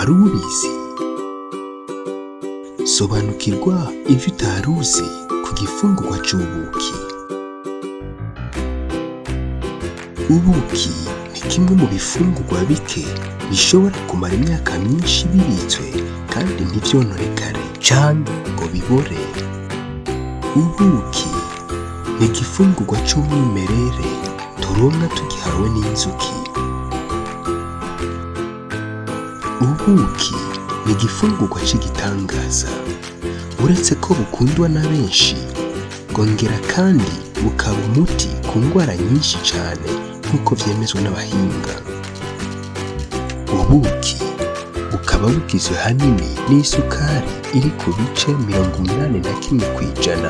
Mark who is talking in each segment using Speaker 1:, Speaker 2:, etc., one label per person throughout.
Speaker 1: Wari ubizi? Sobanukirwa ivyo utari uzi ku gifungurwa c'ubuki. Ubuki ni kimwe mu bifungurwa bike bishobora kumara imyaka myinshi bibitswe kandi ntivyononekare canke ngo bibore. Ubuki ni igifungurwa c'umwimerere turonka tugihawe n'inzuki. Ubuki ni igifungurwa c'igitangaza. Uretse ko bukundwa na benshi, bwongera kandi bukaba umuti ku ngwara nyinshi cane nk'uko vyemezwa n'abahinga. Ubuki bukaba bugizwe hanini n'isukari iri ku bice 81%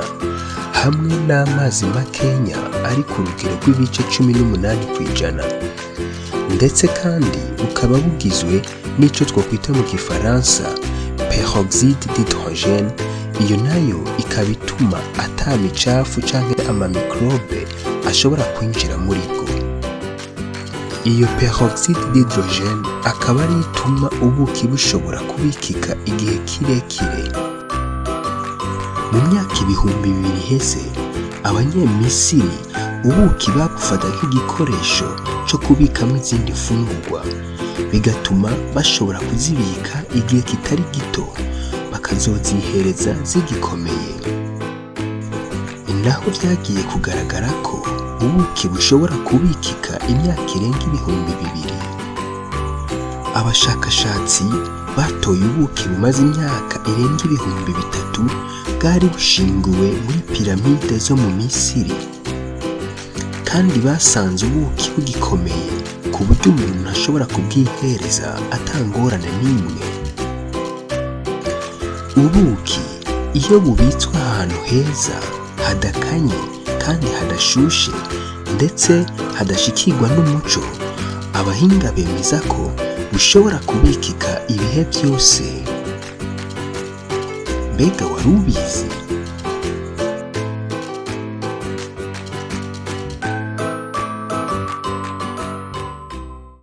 Speaker 1: hamwe n'amazi makenya ari ku rugero rw'ibice 18%. Ndetse kandi bukaba bugizwe n'ico twokwita mu gifaransa peroxyde d'hydrogène, iyo nayo ikaba ituma ata micafu canke ama microbe ashobora kwinjira muri bwo. Iyo peroxyde d'hydrogène akaba ariyo ituma ubuki bushobora kubikika igihe kirekire. Mu myaka 2000 iheze, Abanyamisiri ubuki babufata nk'igikoresho co kubikamwo izindi mfungurwa, bigatuma bashobora kuzibika igihe kitari gito bakazozihereza zigikomeye. Ni naho vyagiye kugaragara ko ubuki bushobora kubikika imyaka irenga 2000. Abashakashatsi batoye ubuki bumaze imyaka irenga 3000 bwari bushinguwe muri piramide zo mu Misiri, kandi basanze ubuki bugikomeye ku buryo umuntu ashobora kubwihereza ata ngorane n'imwe. Ubuki iyo bubitswe ahantu heza hadakanye kandi hadashushe ndetse hadashikirwa n'umuco, abahinga bemeza ko bushobora kubikika ibihe byose. Mbega wari ubizi?